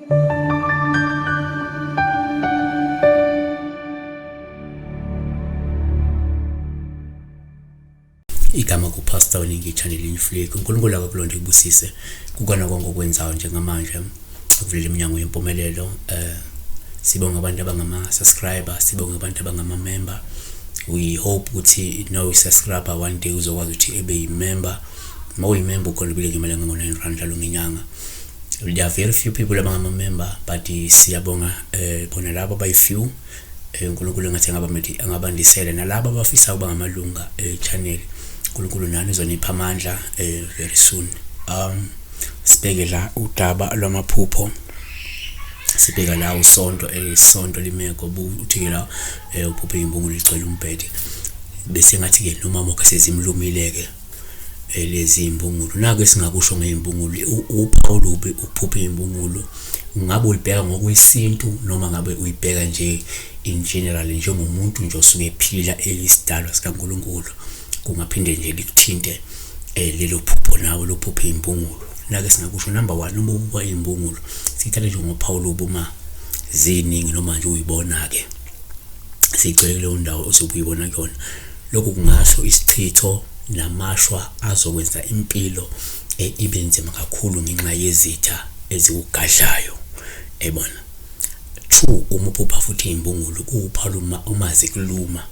Igama kuPastor Weningi Channel Inflick. UNkulunkulu akakulonde kubusise kukona konke okwenzayo njengamanje. Ukuvulele iminyango yempumelelo. Sibonga abantu abangama subscriber, sibonga abantu abangama member. We hope ukuthi no subscriber one day uzokwazi ukuthi ebe yi-member. Uma uyi-member ukhona ngemali engango-9 rand njalo ngenyanga. There are very few people abangama-member, but siyabonga bona labo abayi-few. UNkulunkulu engathi angabandisela nalabo abafisa ukuba ngamalunga e-channel. uNkulunkulu nani uzonipha amandla very soon. Sibheke la udaba lwamaphupho. Sibheka la usonto, isonto limeko uthi-ke la uphuphe imbungulu igcwele umbhede, bese ngathi-ke nomama wakhe sezimlumile-ke lezi imbungulu. Naku esingakusho ngey'mbungulu, uphawu olubi ukuphupha iy'mbungulu, ngabe uyibheka ngokwesintu noma ngabe uyibheka nje in general njengomuntu nje osuke ephila eyisidalwa sikaNkulunkulu, kungaphinde nje likuthinte lelo phupho nawe lophupha iy'mbungulu. Nake singakusho, number one, uma ubuka iy'mbungulu siyithatha njengophawu olubi uma ziningi noma nje uyibona-ke sigcwele kuleyo ndawo osuke uyibona kuyona. Lokhu kungasho isichitho namashwa azokwenza impilo ibe nzima kakhulu ngenxa yezitha ezikugadlayo, ebona. Two, uma uphupha futhi iy'mbungulu kuwuphawu uma zikuluma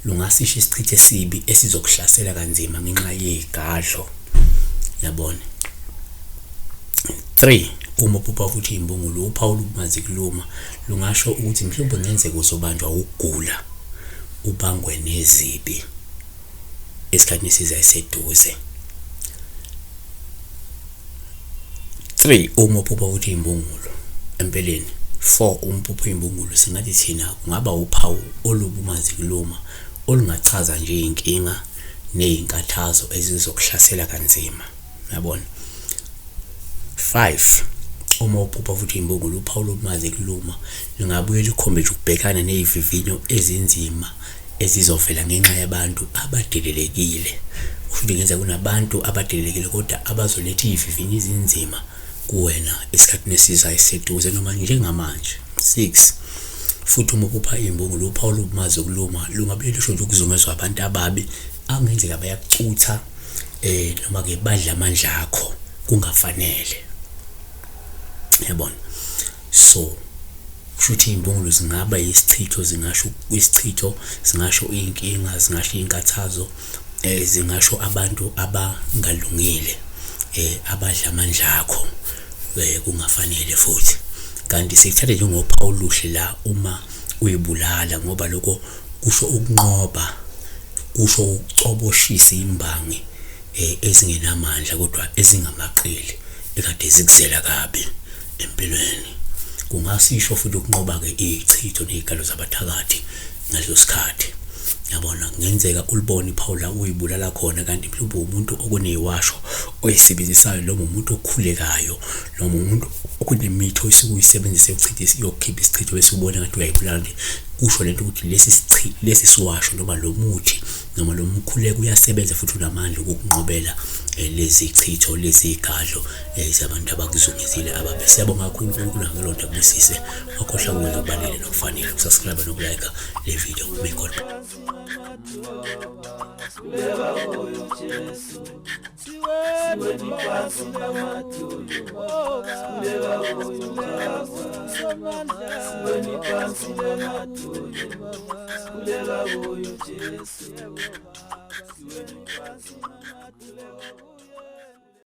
lungasisho isichitho esibi esizokuhlasela kanzima ngenxa yey'gadlo, yabona. Three, uma uphupha futhi iy'mbungulu uphawu uma zikuluma lungasho ukuthi mhlawumbe kungenzeka uzobanjwa ukugula ubangwe nezibi esikhathini esizayo eseduze. 3, uma uphupha ukuthi imbungulu empeleni. 4, uma uphupha imbungulu singathi thina kungaba uphawu olubi uma zikuluma olungachaza nje iy'nkinga ney'nkathazo ezizokuhlasela kanzima, yabona. 5, uma uphupha futhi imbungulu uphawu olubi uma zikuluma lungabuye lukhombe nje ukubhekana ney'vivinyo ezinzima ezizovela ngenxa yabantu abadelelekile. Kusho ukuthi kungenzeka kunabantu abadelelekile kodwa abazoletha iy'vivinyo ezinzima kuwena esikhathini esizayo esiseduze noma njengamanje. 6, futhi uma uphupha iy'mbungulu uphawu olubi uma zikuluma lungabuye lusho nje ukuzungezwa abantu ababi angenzeka bayakucutha noma-ke badla amandla akho kungafanele, yabona. So kusho ukuthi iy'mbungulu zingaba yisichitho, zingasho isichitho, zingasho iy'nkinga, zingasho iy'nkathazo, zingasho abantu abangalungile abadla amandla akho kungafanele futhi. Kanti sikuthathe njengophawu oluhle la uma uyibulala, ngoba lokho kusho ukunqoba, kusho ukucoboshisa imbangi ezingenamandla kodwa ezingamaqili ekade zikuzela kabi empilweni. Kungasisho futhi ukunqoba-ke iy'chitho ney'galo zabathakathi ngaleso sikhathi, yabona. Kungenzeka ulibone iphawu la uyibulala khona, kanti mhlawumbe umuntu okuney'washo oyisebenzisayo, noma umuntu okhulekayo, noma umuntu okunemithi osuke uyisebenzise yokuchitha yokukhipha isichitho bese ubona ngathi uyayibulala nje. Kusho lento ukuthi lesi siwasho noma lo muthi noma lo mkhuleko uyasebenza futhi unamandla ukukunqobela lezi chitho, lezi gadlo zabantu abakuzungezile ababe. Siyabonga kakhulu, uNkulunkulu angelonto akubusise. Wakhohlwa ukwenza okubalulekile nokufanele, ukusubscribe nokulike le video. May God bless. Siweni phansi namadolo.